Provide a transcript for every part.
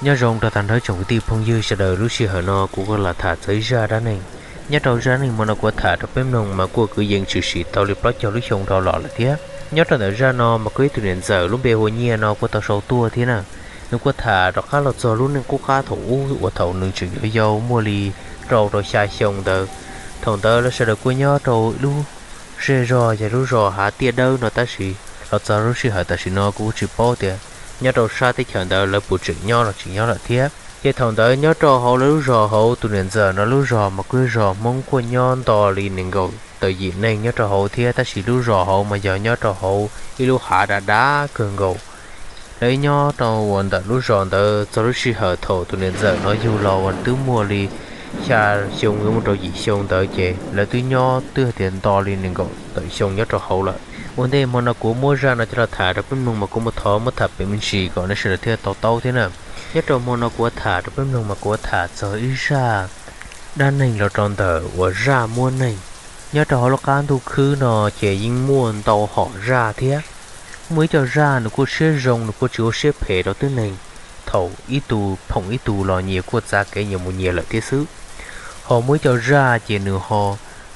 Nyob zoo rau tag nrho tsoom kwv tij phooj ywg sawv daws, lub sij hawm no kuv kuj los tham txog ib zaj dab neeg. Nyob rau zaj dab neeg hmo no kuv tham rau peb mloog mas kuj kwv yees tshwm sim tau li plaub caug lub xyoo dhau los lawm thiab. Nyob rau ntawm zaj no mas kuj ib tug niam ntxawm lub npe hu ua Nyiaj no kuj tau sau tuaj thiab na. Nws kuj tham rov qab los txog lub neej qub qab thaum ub uas thaum nws tseem yau yau muaj li rau rau xya xyoo ntawd. Thaum ntawd lawv sawv daws kuj nyob rau ib lub zej zog yog lub zos Hav Tiaj Dawb no tab sis los txog lub sij hawm tam sim no kuv kuj tsis paub tias nyob rau sab teb chaws ntawd lawv puas tseem nyob los tsis nyob lawm thiab. Ces thaum ntawd nyob rau hauv lawv lub zos hauv tus niam ntxawm no lub zos mas kuj yog zos Hmoob kuj nyob nto li nees nkaum tawm yim neeg nyob rau hauv thiab, tab sis lub zos hauv mas yog nyob rau hauv ib lub hav dav dav kawg nkaus. Lawv nyob rau uas ntawm lub zos ntawd txog lub sij hawm thaum tus niam ntxawm no yug los uas twb muaj li xya xyoo yuav mus rau yim xyoo ntawd ces lawv twb nyob twb hais tias nto li nees nkaum tawm xyoo nyob rau hauv lawm. Ua ntej hmo no kuv muab zaj no coj los tham rau peb mloog mas kuv muab thov muab tham pem me ntsis kom nej sawv daws thiaj tau taub thiab na. Nyob rau hmo no kuv tham rau peb mloog mas kuv tham txog ib zaj dab neeg los rau ntawm uas zaj muab neeg. Nyob rau hauv lub qab ntuj khwb no ces yeej muaj ntau hom zaj thiab. Muaj ib co zaj nws kuj siab zoo, nws kuj tsis ua siab phem rau tib neeg. Thaum ib tug phoom ib tug los nyias kuj txav kev nyias mus nyias lawm thiab xwb. Ho muaj ib co zaj ces nws ho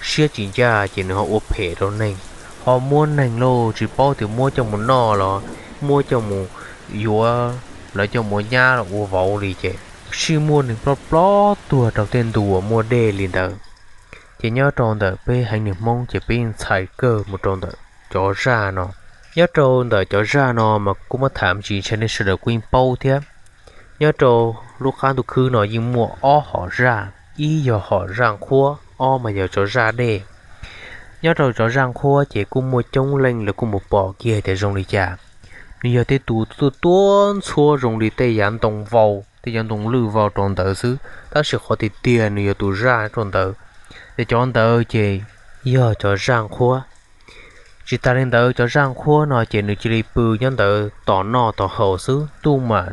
siab tsis ncaj ces nws ho ua phem rau neeg, ho muab neeg lauj, tsis paub tias muab coj mus noj los muab coj mus yuav, lawv coj mus ua nyab los ua vauv li ces sij muaj neeg ploj ploj tuag rau tej ntu uas muaj dej li ntawd. Ces nyob rau ntawm peb haiv neeg Hmoob ces peb yeej txhais kawg mus rau ntawm cov zaj no. Nyob rau ntawm cov zaj no mas kuj muab tham me ntsis ntshai nej sawv daws kuj yeej paub thiab. Nyob rau lub qab ntuj khwb no yeej muaj ob hom zaj, ib yog hom zaj nqhuab, ob mas yog cov zaj dej. Nyob rau cov zaj nqhuab ces kuj muaj coob leej lawv kuj mus pom kiag tias zoo li cas. Nws yog tej tus tuaj tuab ntxhuab zoo li tej yav ntoo vau, tej yav ntoo lwj vau rau ntawd xwb, tab sis qhov tiag tiag nws yog tus zaj rau ntawd. Ces cov ntawd ces yog cov zaj nqhuab. Tsis tas li ntawd, cov zaj nqhuab no ces nws cia li pw nyob ntawd tos noj tos haus xwb, tuaj mam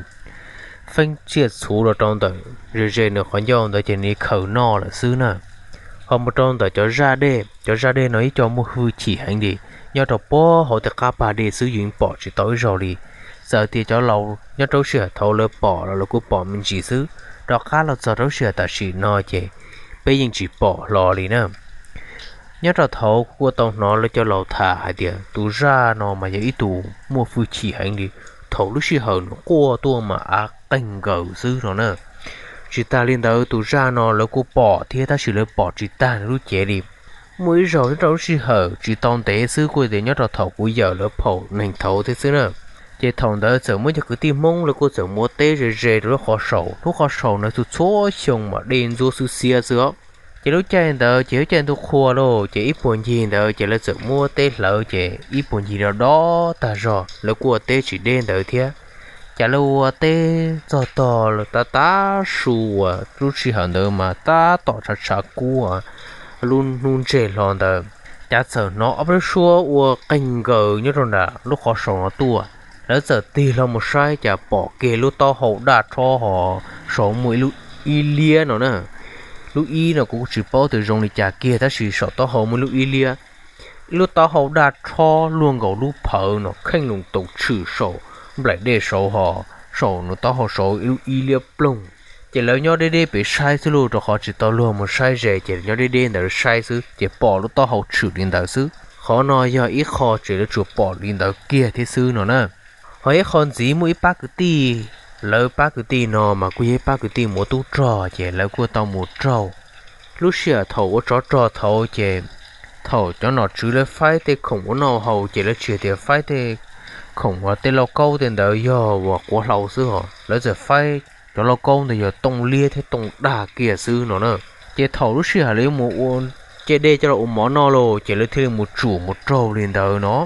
feeb tsiaj txhuv los rau ntawm ze ze nws qhov ncauj ntawd ces nws khaws noj lawm xwb na. Ho mus rau ntawm cov zaj dej, cov zaj dej no ib co muaj hwj chim heev li, nyob rau puag hauv tej qab pag dej xwb yus yeej pom tsis tau ib zaug li. Txawm tias cov laus nyob rau lub sij hawm thaud lawv pom los lawv kuj pom me ntsis xwb, rov qab los txog rau lub sij hawm tam sim no ces peb yeej tsis pom hlo li na. Nyob rau thaud kuj tau hnov lawv cov laus tham hais tias tus zaj no mas yog ib tus muaj hwj chim heev li, thaum lub sij hawm nws quaj tuaj mas av qeeg nkaws xwb no na. Tsis tas li ntawd, tus zaj no lawv kuj pom thiab tab sis lawv pom tsis tag nws lub cev li. Muaj ib zaug nyob rau lub sij hawm tsis tau ntev xwb, kuj tias nyob rau thaum kuv yawm lawv phaum neeg thaud thiab xwb na. Ces thaum ntawd txawm muaj cov kwv tij Hmoob lawv kuj txawm mus ua teb ze ze rau lub qhov saum, lub qhov saum ntawd txhua txhua xyoo mas dej ntxuab xwb xiab xwb os. Ces lub caij ntawd ces lub caij ntuj qhua lauj, ces ib puag ncig ntawd ces lawv txawm muab teb hlawv ces ib puag ncig do do tag zog, lawv kuj ua teb tsis deb ntawd thiab. Ces lawv ua teb txog tog tav tav su uas lub sij hawm ntawd mas tab tom tshav tshav kub, lub hnub ntseg hlo ntawd, ces txawm hnov ob peb suab ua qeeg nkaws nyob rau nram lub qhov saum no tuaj. Lawv txawm tig hlo mus saib ces pom kiag lub taub hau daj rhob ho saum muaj ib lub ib liab no na. Lub ib no kuv tsis paub tias zoo li cas kiag tab sis saum taub hau muaj lub ib liab, ib lub taub hau daj rhob luaj nkaus lub phawv no kheej loo taus tshwm saum nplaim dej saud ho saum nws taub hau saud ib lub ib liab ploog. Ces lawv nyob deb deb pem saib xwb lauj, rau qhov tsis tau luag mus saib ze ces nyob deb deb ntawd saib xwb ces pom lub taub hau tshwm li ntawd xwb. Qhov no yog ib qho tseem lawv tsuas pom li ntawd kiag thiab xwb no na. Ho ib qho ntxiv muaj ib pab kwv tij, lawv pab kwv tij no mas kuj yog ib pab kwv tij mus ua tub rog ces lawv kuj tau mus raug. Lub sij hawm thaum ua tsov rog thaud ces thaum cov nom tswv lawv faib tej khoom ua noj haus ces lawv tsis hais tias faib tej khoom uas tej lauj kaub tej ntawd yog uas quav hlau xwb hos, lawv txawm faib cov lauj kaub ntawd yog tooj liab thiab tooj dag kiag xwb no na. Ces thaum lub sij hawm lawv yuav mus ua, ce dej coj los ua mov noj lauj ces lawv thiaj li mus tsuam mus raug li ntawd no.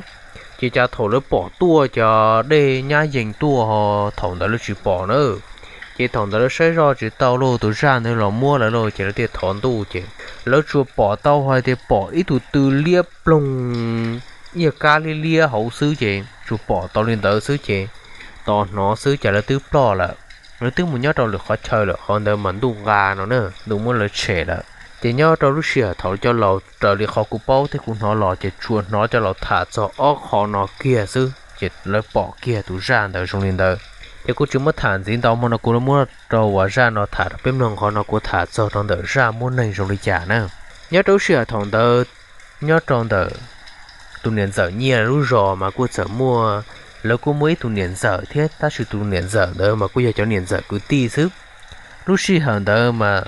Ces cas thaum lawv pom tuaj cov dej nyab yees tuaj ho thaum ntawd lawv tsis pom na. Ces thaum ntawd lawv saib zoj tsis tau lauj, tus zaj ntawd los muab lawv lauj ces lawv thiaj thov ntuj ces lawv tsuas pom tau hais tias pom ib tug tw liab ploog, ib yam kab liab liab hauv xwb ces tsuas pom tau li ntawd xwb ces tos hnov xwb ces lawv twb ploj lawm. Lawv twb mus nyob rau lwm qhov chaw lawm, qhov ntawd mas ntuj nqa no na, ntuj muab lawv tshem lawm. Ces nyob rau lub sij hawm thaum cov laus raws li qhov kuv paub thiab kuv hnov los ces tsuas hnov cov laus tham txog ob qho no kiag xwb ces lawv pom kiag tus zaj ntawd zoo li ntawd. Ces kuj tsis muab tham ntxiv ntau hmo no, kuv muab rau uas zaj no tham rau peb mloog, qhov no kuv tham txog rau ntawm zaj muab neeg zoo li cas na. Nyob rau lub sij hawm thaum ntawd, nyob rau ntawm tus niam ntxawm Nyiaj lub zos mas kuj txawm muaj, lawv kuj muaj ib tug niam ntxawm thiab, tab sis tus niam ntxawm ntawd mas kuj yog cov niam ntxawm kwv tij xwb. Lub sij hawm ntawd mas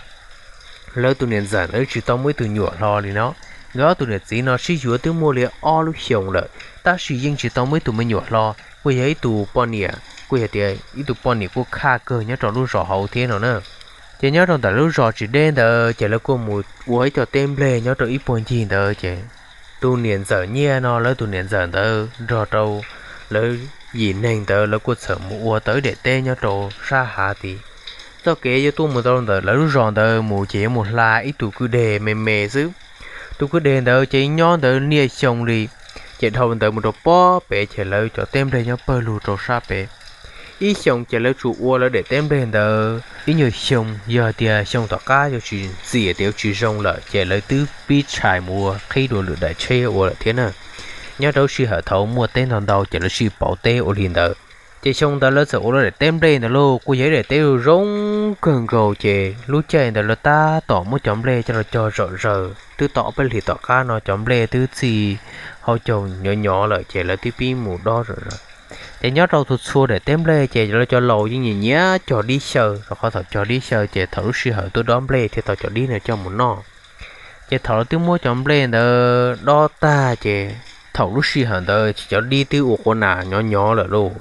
lawv tus niam ntxawm ntawd tsis tau muaj ib tug nyuam hlo li no. Nkawd ob tug niam txiv no sib yuav twb muaj li ob lub xyoo lawm, tab sis yeej tsis tau muaj ib tug me nyuam hlo, kuj yog ib tug poj niam, kuj yog tias ib tug poj niam kuj khaj kawg nyob rau lub zos hauv thiab no na. Ces nyob rau ntawm lub zos tsis deb ntawd ces lawv kuj mus ua ib co teb nplej nyob rau ib puag ncig ntawd ces tus niam ntxawm Nyiaj no lawv tus niam ntxawm ntawd nrog rau lawv yim neeg ntawd lawv kuj txawm mus ua tau ib daim teb nyob rau sab hav tid. Txoj kev yuav tuaj mus rau ntawm lawv lub zos ntawd mus ces yuav mus hla ib tug kwj deg me me xwb. Tus kwj deg ntawd ces nyob ntawd niaj xyoo li, ces dhau ntawd mus rau pob pem ces lawv cov teb nplej nyob pawg lug rau sab pem. Ib xyoos ces lawv tsuas ua lawv daim teb nplej ntawd ib nyuag xyoo, yog tias xyoo tom qab yuav tsis ntxim tias yuav tsis zoo lawm ces lawv twb pib tshais mus ua qhib dua lwm daim tsheb ua lawm thiab na. Nyob rau lub sij hawm thaum muaj teb ntau ntau ces lawv sib pauv teb ua li ntawd. Ces xyoo ntawd lawv txawm ua lawv daim teb nplej ntawd lauj, kuj yog ib daim teb zoo zoo kawg nkaus ces lub caij ntawd lawv tab tom muab cov nplej coj los cog zom zaws, twb tau ob peb hlis tom qab no cov nplej twb txij hauv caug nyov nyov lawm ces lawv twb pib mus dob zom zaws. Ces nyob rau txhua txhua daim teb nplej ces lawv cov laus yeej nyiam nyiam cog dib xyaw, rau qhov thaum cog dib xyaw ces thaum lub sij hawm tuaj dob nplej thiaj tau cov dib no coj mus noj. Ces thaum lawv twb muab cov nplej ntawd dob tag ces thaum lub sij hawm ntawd ces cov dib twb ua quav nas nyov nyov lawm lauj.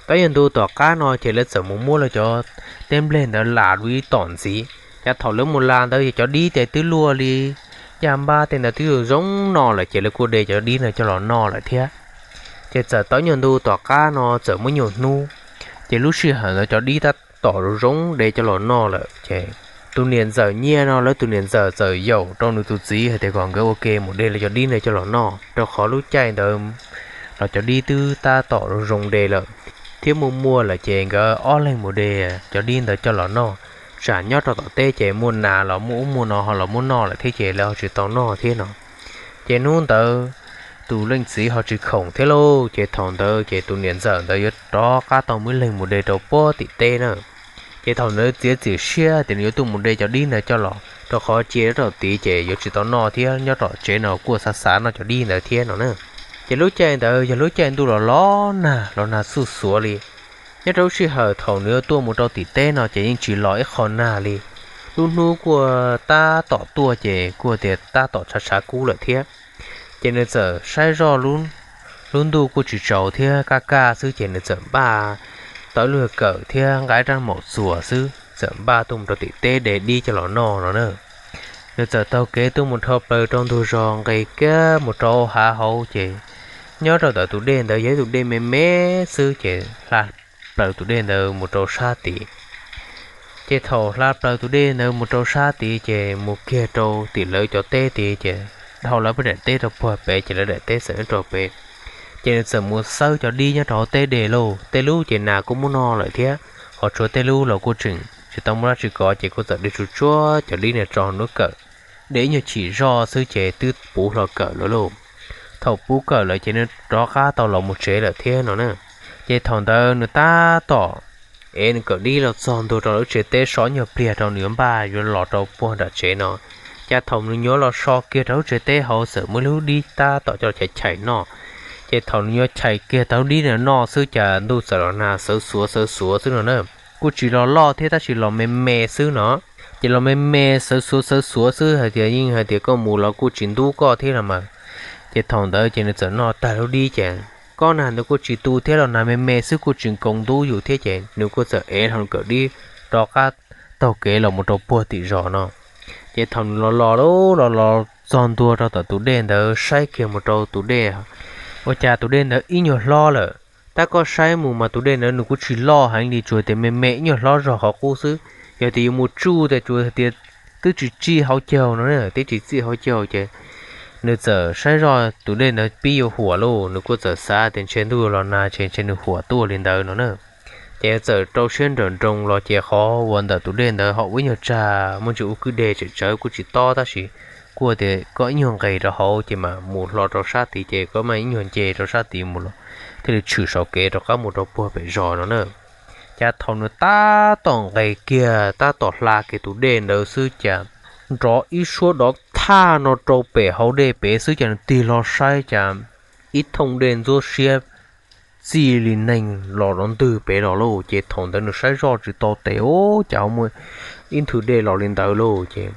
Tab yog ntu tom qab no ces lawv txawm mus muab lawv cov teb nplej ntawd las dua ib tom ntxiv, ces thaum lawv mus las ntawd ces cov dib ces twb luaj li caj npab tej ntawd twb zoo zoo noj lawm ces lawv kuj de cov dib no coj los noj lawm thiab. Ces txawm tau nyuag ntu tom qab no txawm muaj nyuag hnub, ces lub sij hawm ntawd cov dib tab tom zoo zoo de coj los noj lawm ces tus niam ntxawm Nyiaj no lawv tus niam ntxawm txawm yaum rau nws tus txiv hais tias kom nkawd ua ke mus de lawv cov dib ntawd coj los noj, rau qhov lub caij ntawd los cov dib twb tab tom zoo zoo de lawm thiab muaj muaj lawm ces nkawd ob leeg mus de cov dib ntawd coj los noj, tsam nyob rau tom teb ces muaj nas los muaj ub muaj no ho los muab noj lawm thiab ces lawv ho tsis tau noj thiab no. Ces hnub ntawd tus leej txiv ho tsis khoom thiab lauj, ces thaum ntawd ces tus niam ntxawm ntawd yuav rov qab tau muaj ib leeg mus de rau puag tim teb na. Ces thaum ntawd txiav txim siab tias nws yuav tuaj mus de cov dib ntawd coj los, rau qhov cia nyob rau tid ces yuav tsis tau noj thiab nyob rau tsev no kuj xav xav noj cov dib ntawd thiab no na. Ces lub caij ntawd yog lub caij ntuj los los nag, los nag xuj xuav li. Nyob rau lub sij hawm thaum nws yuav tuaj mus rau tim teb no ces yeej tsis los ib qho nag li. Lub hnub kuj tab tom tuaj ces kuj tias tab tom tshav tshav kub lawm thiab. Ces nws txawm saib zoj lub ntuj kuj tsis tsaus thiab kaj kaj xwb ces nws txawm npaj tau ib lub kawm thiab nqa ib rab maum txuas xwb, txawm npaj tuaj mus rau tim teb de dib coj los noj no na. Nws txawm taug kev tuaj mus dhau plaws rau ntug zos, nqes kiag mus rau hav hauv ces nyob rau ntawm tus dej ntawd yog ib tus dej me me xwb ces hla plaws tus dej ntawd mus rau sab tid. Ces thaum hla plaws tus dej ntawd mus rau sab tid ces mus kiag rau tim lawv cov teb tid ces dhau lawv peb daim teb rau puag pem ces lawv daim teb txawm nyob rau pem. Ces nws txawm mus xawb cov dib nyob rau hauv teb de lauj, tej lub ces nas kuj muab noj lawm thiab, ho tshuav tej lub los kuj tseem tsis tau muaj dab tsi kov ces kuj txawm de tsuag tsuag cov dib no tso lub kawm, de ib nyuag chim zoj xwb ces twb puv hlo kawm lawm lauj. Thaum puv kawm lawm ces nws rov qab tau los mus tsev lawm thiab no na. Ces thaum ntawd nws tab tom ev nws kawm dib los txog ntua rau lub tsev teb so ib nyuag pliag rau nws yuav npaj yuav los rau puag nram tsev no, cas thaum nws nyuam los so kiag rau lub tsev teb hauv txawm muaj ib lub dib tab tom coj los chais chais noj. Ces thaum nws nyuam chais kiag tau lub dib no noj xwb cas ntuj txawm los nag sawv xuav sawv xuav xwb no na. Kuj tsis los loj thiab tab sis los me me xwb no. Ces los me me sawv xuav sawv xuav xwb hais tias yeej hais tias koj mus los kuj tsis ntub koj thiab los mas. Ces thaum ntawd ces nws txawm noj tag lub dib ces kob nag ntawd kuj tsis tu thiab los nag me me xwb kuj tsis nkoos ntub yus thiab ces nws kuj txawm ev hlo kawm dib rov qab taug kev los mus rau puag tim zos no. Ces thaum nws los los los los txog ntua rau tom tus dej ntawd saib kiag mus rau tus dej, ua cas tus dej ntawd ib nyuag hlob lawm. Tab koj saib mus mas tus dej ntawd nws kuj tsis loj heev li, tsuas tias me me ib nyuag hlob zog qhov qub xwb. Yog tias yuav mus tsuj tias tsuas tias twb tsis txij hauv caug no, twb tsis txij hauv caug ces nws txawm saib zoj tus dej ntawd pib yuav huam lauj, nws kuj txawm xav tias ntshe ntuj los nag ces ntshe nws huam tuaj li ntawd no na. Ces txawm rau siab nrawm nroos los ces qhov uas ntawm tus dej ntawd ho ua ib nyuag tsag muaj ntsis ua kwj deg tsawv tsawv kuj tsis tob tab sis kuj tias koj ib nyuag nqes rau hauv ces mam mus hlo rau sab tid ces koj mam ib nyuag nce rau sab tid mus los thiaj li tshwm saum kev rov qab mus rau puag pem zos no na. Cas thaum nws tab tom nqes kiag tab tom hla kiag tus dej ntawd xwb cas nrov ib suab dov thaj no rau pem hauv dej pem xwb cas nws tig hlo saib cas ib thooj dej ntxuab siab txij li neeg los rau ntwg pem los lauj. Ces thaum ntawd nws saib zoj tsis tau tes ub cas muaj ib nthwv dej los li ntawd lauj. Ces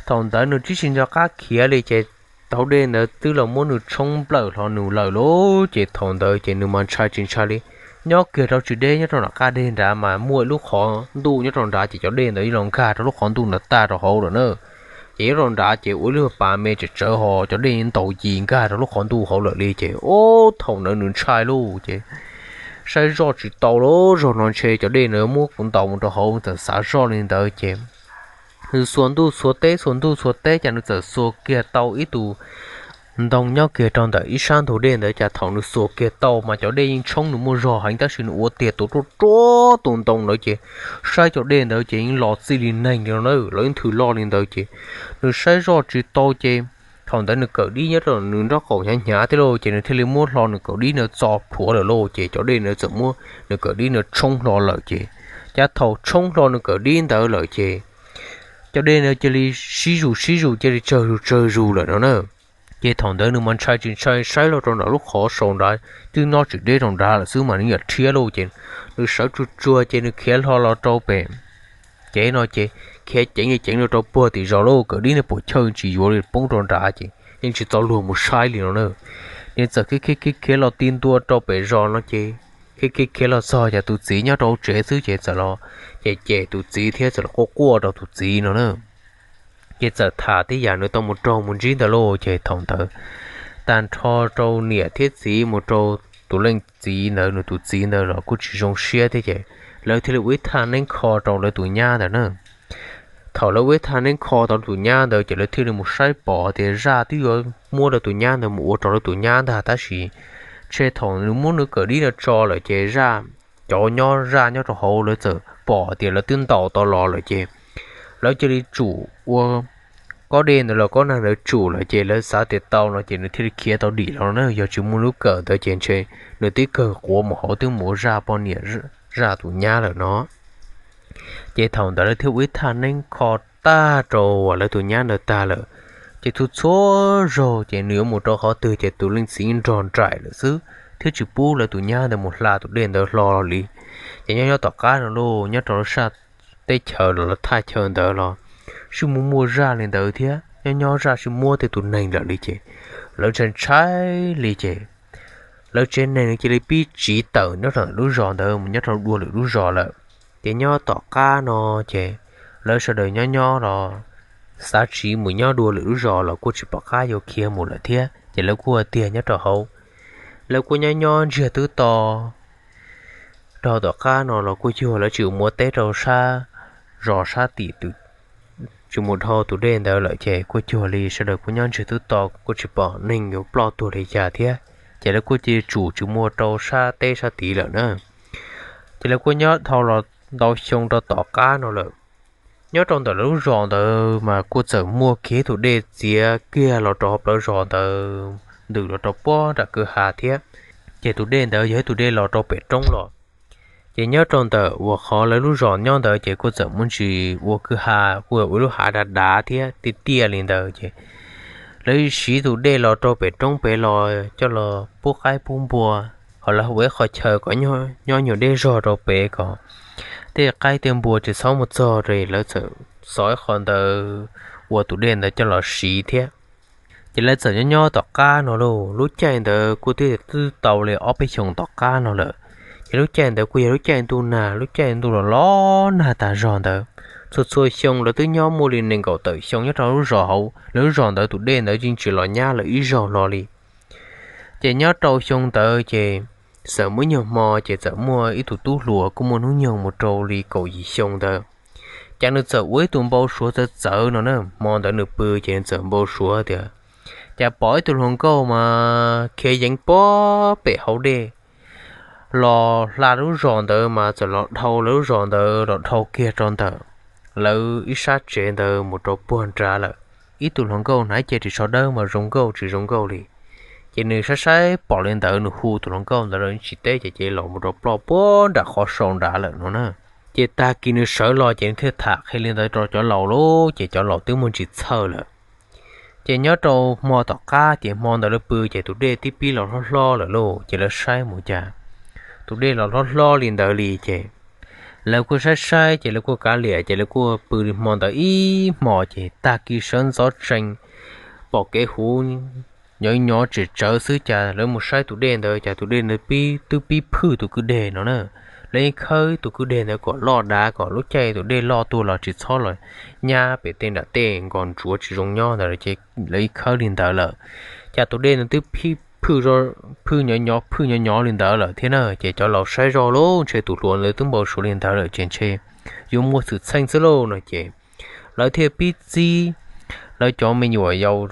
thaum ntawd nws twb tsis nco qab khiav li ces tau dej ntawd twb los muab nws tshoob nplawm hlo nws lawm lauj. Ces thaum ntawd ces nws mas ntshai tsis ntshai li, nyob kiag rau tsis deb nyob rau nram qab deg nrad mas muaj ib lub qhov ntuj nyob rau nrad ces cov dej ntawd los nkag rau lub qhov ntuj ntawd tag rau hauv lawm na. Ces nyob rau nrad ces ua ib lub pas me tsawv tsawv ho cov dej ntaus yis nkag rau lub qhov ntuj hauv lawm li. Ces ub thaum ntawd nws ntshai lauj ces saib zoj tsis tau lawm, zog no ntshe cov dej ntawd muab kuv ntaus mus rau hauv, txawm xav zoj li ntawd ces nws xuas ntuj xuas teb xuas ntuj xuas teb cas nws txawm xuas kiag tau ib tus ntoo nyob kiag rau ntawm ib sab ntug dej ntawd. Cas thaum nws xuas kiag tau mas cov dej yeej tshoob nws muaj zog heev tab sis nws ua tiag tus ruaj ruaj tus ntoo ntawd ces saib cov dej ntawd ces yeej los txij li neeg li no na, los ib nthwv loj li ntawd ces nws saib zoj tsis tau ces thaum ntawd nws kawm dib nyob rau nws nraub qaum hnyav hnyav thiab lauj. Ces nws thiaj li muab hlo nws kawm dib ntawd txo plhuav lawm lauj. Ces cov dej ntawd txawm muab nws kawm dib ntawd tshoob hlo lawm ces, cas thaum tshoob hlo nws kawm dib ntawd lawm ces cov dej ntawd cia li sib zus sib zus cia li tsawg zus tsawg zus lawm no na. Ces thaum ntawd nws mas ntshai tsis ntshai saib los rau nram lub qhov saud nrad twb nyob tsis deb rau nrad lawm xwb mas nws yam rhiab lauj. Ces nws sawv tsuag tsuag ces nws khiav hlo los rau pem kev no ces khiav ceev li ceev los rau puag tim zos lauj. Kawm dib ntawd puas chawj tsis yuav li poob rau nrad ces yeej tsis txo luag mus saib li no na. Nws txawm khiav khiav khiav khiav los ti ntua rau pem zos no ces khiav khiav khiav los txog cas tus txiv nyob rau tsev xwb ces txawm los ces cem tus txiv thiab txawm los quaj quaj rau tus txiv no na. Ces txawm tham tej yam nws tau mus raug mus ntsib ntawd lauj. Ces thaum ntawd tag nrho rau niam thiab txiv mus rau tus leej txiv ntawd nws tus txiv ntawd los kuj tsis zoo siab thiab ces lawv thiaj li ua ib thaj neeb kho rau lawv tus nyab ntawd na. Thaum lawv ua ib thaj neeb kho rau tus nyab ntawd ces lawv thiaj li mus saib pom tias zaj twb yuav muab lawv tus nyab ntawd mus ua rau lawv tus nyab ntag tab sis ntshe thaum nws muab nws kawm dib no tso lawm ces zaj, cov nyob zaj nyob rau hauv lawv txawm pom tias lawv twb ntaus tau los lawm ces lawv cia li tsum ua kob dej ntawd los kob nag ntawd tsum lawm ces lawv xav tias tau no ces nws thiaj li khiav tau dim los na. Yog tsis muaj lub kawm ntawd ces ntshe nws twb kawg quav mus hauv twb mus ua zaj poj niam, zaj tus nyab lawm no. Ces thaum ntawd lawv thiaj ua ib thaj neeb kho tag rau lawv tus nyab ntawd tag lawm. Ces txhua txhua zaug ces nws yuav mus rau qhov twg ces tus leej txiv nrog nraim lawm xwb thiab tsis pub lawv tus nyab ntawd mus hla tus dej ntawd hlo li. Ces nyob nyob tom qab no lauj nyob rau lub sab teb chaws los lawv thaj chaw ntawd los sib muaj muaj zaj li ntawd thiab nyob nyob zaj sib muab tej tus neeg lawm li ces lawv ntshai ntshai li ces lawv tsev neeg cia li pib tsiv tawm nyob rau lub zos ntawd mus nyob rau dua lwm lub zos lawm. Ces nyob tom qab no ces lawv sawv daws nyob nyob los xav tsiv mus nyob dua lwm lub zos los kuj tsis pom qab yuav khiav mus lawm thiab ces lawv kuj ua tiag nyob rau hauv, lawv kuj nyob nyob ntsiag twb to dhau tom qab no los kuj cuag lawv tsis mus ua teb rau sab zos sab tim, tsis mus dhau tus dej ntawd lawm ces kuj cuag li sawv daws kuj nyob ntsiag twb to kuj tsis pom neeg yuav ploj tuag li cas thiab ces lawv kuj cia li tsum tsis mus rau sab teb sab tid lawm na. Ces lawv kuj nyob dhau los ntau xyoo rau tom qab no lawm. Nyob rau ntawm lawv lub zos ntawd mas kuj txawm muaj kiag tus dej txiav kiag los rau hauv plawv zos ntawd ntws los rau puag nram kwj ha thiab. Ces tus dej ntawd yog ib tus dej los rau pem roob los. Ces nyob rau ntawm uas qhov lawv lub zos nyob ntawd ces kuj txawm muaj ntsis ua kwj ha kuj ua lub hav dav dav thiab tiaj tiaj li ntawd ces lawv siv tus dej los rau pem roob pem los coj los pub qaib pub npua, ho lawv ua ib qho chaw kom nyob nyuag deb zog rau pem kom tej qaib tej npua tsis txhob mus txog li. Lawv txawm xov ib qho ntawd ua tus dej ntawd coj los siv thiab. Ces lawv txawm nyob nyob tom qab no lauj, lub caij ntawd kuj twb twb tau li ob peb xyoos tom qab no lawm. Ces lub caij ntawd kuj yog lub caij ntuj nag, lub caij ntuj los los nag tag zog ntawd. Txhua txhua xyoo lawv twb nyob muaj li nees nkaum tawm xyoo nyob rau lub zos hauv, lawv lub zos ntawd tus dej ntawd yeej tsis los nyab lawv ib zaug hlo li. Ces nyob rau xyoo ntawd ces txawm muaj ib nyuag hmo ces txawm muaj ib tug tub hluas kuj muaj hnub nyoog mus rau li kaum yim xyoo ntawd. Ces nws txawm ua ib tug npau suav txawv txawv no na, hmo ntawd nws pw ces nws txawm npau suav tias cas pom ib tug hluas nkauj mas khiav yeev puag pem hauv dej los hla lub zos ntawd mas txawm los dhau lawv lub zos ntawd los dhau kiag rau ntawm lawv ib sab tsev ntawd mus rau puag nrad lawm. Ib tug hluas nkauj hnav cev ris tsho dawb mas zoo nkauj tsis zoo nkauj li. Ces nws saib saib pom li ntawd nws hu tus hluas nkauj ntawd los tsis teb ces ces los mus rau ploj puag nram qhov sau nrad lawm no na. Ces tag kis nws sawv los ces nws thiaj tham qhia li ntawd rau cov laus lauj, ces cov laus twb muaj ntsis txhawj lawm. Ces nyob rau hmo tom qab ces hmo ntawd lawv pw ces tus dej twb pib los hlob hlob lawm lauj, ces lawv saib mus cas tus dej los hlob hlob li ntawd li ces lawv kuj saib saib ces lawv kuj kav liam ces lawv kuj pw hmo ntawd ib hmos ces tag kis sawv ntxov tsees pom kev huv nyob nyob tsem tsawv xwb cas lawv mus saib tus dej ntawd cas tus dej ntawd twb pib phwj tus kwj deg no na. Lawv yeej khawb tus kwj deg ntawd kom loj dav kom lub caij tus dej loj tuaj los tsis txhob los nyab pem tej nram tej nkos ntsuav tsis zoo nyob ntawd ces lawv yeej khawb li ntawd lawm. Cas tus dej ntawd twb phwj nyob nyob phwj nyob nyob li ntawd lawm thiab na, ces cov laus saib zoj lauj, ntshe tus hluas ntawd twb npau suav li ntawd lawm ces ntshe yuav muaj xwm txheej xwb lauj no ces lawv thiaj pib txib lawv cov me nyuam yaus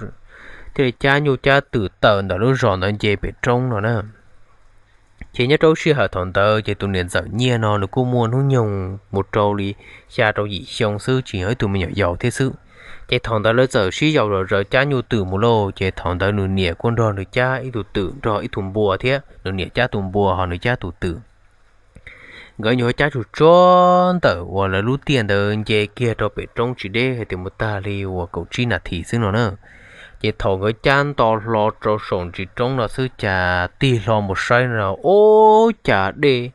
thiaj li cab nyuj cab twm tawm ntawm lub zos ntawd nce pem roob no na. Ces nyob rau sij hawm thaum ntawd ces tus niam ntxawm Nyiaj no nws kuj muaj hnub nyoog mus rau li xya rau yim xyoo xwb, tsis yog ib tug me nyuam yaus thiab xwb. Ces thaum ntawd lawv txawm sib yaus zom zaws cab nyuj twm mus lauj, ces thaum ntawd nws niam kuj nrog nws cab ib tug twm nrog ib tug npua thiab, nws niam cab tus npua ho nws cab tus twm. Nkawd nyuam qhuav cab tsuj tsuag ntawm uas lawv lub tiaj ntawd nce kiag rau pem roob tsis deb hais tias mus tag li uas kaum tsib nas this xwb no na. Ces thaum nkawd cab nto hlo rau saum ntsis roob no xwb cas tig hlo mus saib no ub cas dej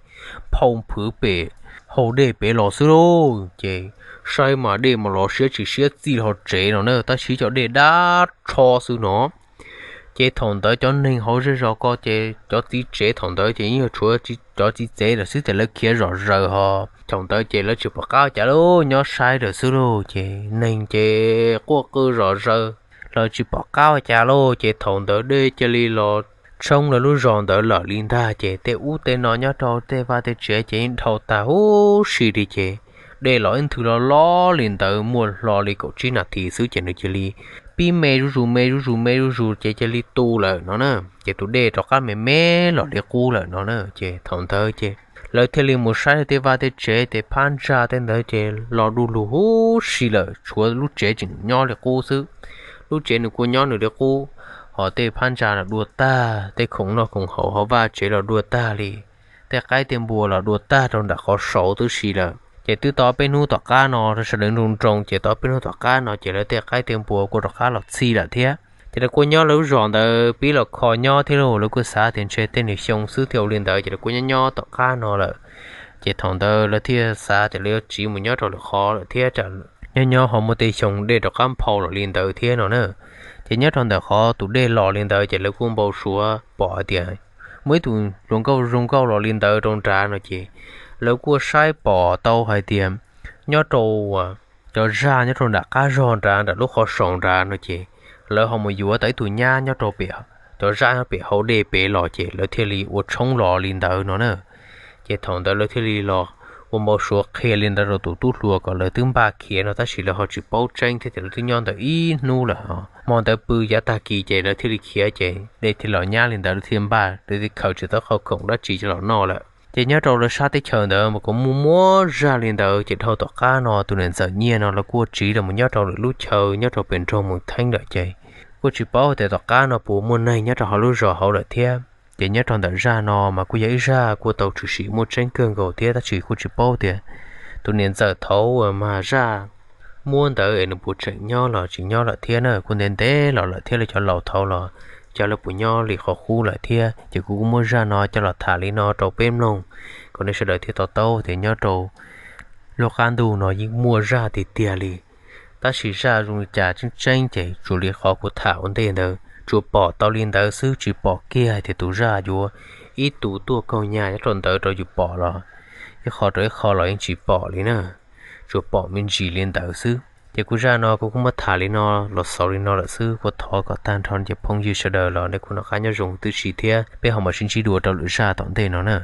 phau phwv pem hau dej pem los xwb lauj. Ces saib mas dej mas los siab tsis siab txij hlo tsev no na, tab sis cov dej dab tsho xwb no. Ces thaum ntawd cov neeg hauv zej zos ko ces cov txiv tsev thaum ntawd ces yeej yog tshuav cov txiv tsev lawm xwb ces lawv khiav zom zaws ho. Thaum ntawd ces lawv tsis pom qab ua cas lauj, nyob saib lawm xwb lauj. Ces neeg ces quaj qw zom zaws, lawv tsis pom qab ua cas lauj. Ces thaum ntawd dej cia li los tshoob lawv lub zos ntawd lawm li ntag. Ces tej ub tej no nyob rau tej vaj tej tsev ces yeej dhau tag huv si li ces dej los ib nthwv los loj li ntawd muaj hlo li kaum tsib nas this xwb ces nws cia li pib me zuj zus me zuj zus me zuj zus ces cia li tu lawm no na. Ces tus dej rov qab me me los li qub lawm no na. Ces thaum ntawd ces lawv thiaj li mus saib tej vaj tej tsev ces phab ntsa tej ntawd ces los du lug huv si lawm, tshuav lub tsev tseem nyob li qub xwb. Lub tsev nws kuj nyob nws li qub, ho tej phab ntsa los dua tag, tej khoom noj khoom haus hauv vaj tsev los dua tag li, tej qaib tej npua los dua tag rau nram qhov saud tib si lawm. Ces twb tau peb hnub tom qab no sawv daws nroo nroo ces tau peb hnub tom qab no ces lawv tej qaib tej npua kuj rov qab los txhij lawm thiab. Ces lawv kuj nyob lawv lub zos ntawd pib los kho nyob thiab lauj, lawv kuj xav tias ntshe tej niag xyoo xwb thiaj ua li ntawd ces lawv kuj nyob nyob tom qab no lawm. Ces thaum ntawd lawv thiaj xav tias lawv yuav tsiv mus nyob rau lwm qhov lawm thiab, nyob nyob ho muaj tej xyoo dej rov qab nphau los li ntawd thiab no na. Ces nyob rau ntawm qhov tus dej los li ntawd ces lawv kuj npau suav pom hais tias muaj ib tug hluas nkauj zoo nkauj los li ntawd rau nrad no ces lawv kuj saib pom tau hais tias nyob rau cov zaj nyob rau nram qab zog nrad nram lub qhov saud nrad no ces lawv ho mus yuav tau ib tug nyab nyob rau pem, cov zaj nyob pem hau dej pem los ces lawv thiaj li ua tshoob los li ntawd no na. Ces thaum ntawd lawv thiaj li los ua npau suav qhia li ntawd rau tus tub hluas kom lawv twb npaj khiav no tab sis lawv ho tsis paub tseeb thiab ces lawv twb nyob ntawd ib hnub lawm. Hmo ntawd pw yav tag kis ces lawv thiaj li khiav ces dej thiaj los nyab li ntawd lawv thiaj npaj, lawv thiaj khaws tsis tau qhov khoom dab tsi coj los noj lawm. Ces nyob rau lawv sab teb chaws ntawd mas kuj muaj muaj zaj li ntawd ces dhau tom qab no tus niam ntxawm Nyiaj no lawv kuj tsiv los mus nyob rau lwm lub chaw nyob rau pem nroog Moos Theeb lawm ces kuj tsis paub tias tom qab no puas muaj neeg nyob rau hauv lub zos hauv lawm thiab. Ces nyob rau ntawm zaj no mas kuj yog ib zaj kuj tau tshwm sim muaj tseeb kawg nkaus thiab tab sis kuj tsis paub tias tus niam ntxawm thaud uas mag zaj muab ntawd es nws puas tseem nyob los tsis nyob lawm thiab na, kuj ntev ntev los lawm thiab lawv cov laus thaud los cov lawv puas nyob li qhov qub lawm thiab. Ces kuv kuj muab zaj no coj los tham li no rau peb mloog kom nej sawv daws thiaj to taub tias nyob rau lub qab ntuj no yeej muaj zaj tiag tiag li. Tab sis zaj zoo li cas tseeb tseeb ces tsuas li qhov kuv tham ua ntej ntawd tsuas pom tau li ntawd xwb, tsis pom kiag hais tias tus zaj yuav ib tus tuaj kaug nyaj nyob rau ntawd rau yus pom los ib qho rau ib qho los yeej tsis pom li na, tsuas pom me ntsis li ntawd xwb. Ces kuv zaj no kuv kuj muab tham li no los xaus li no lawm xwb, kuv thov kom tag nrho cov phooj ywg sawv daws los nej kuj noj qab nyob zoo huv tib si thiab peb ho mam sib ntsib dua rau lwm zaj tom ntej no na.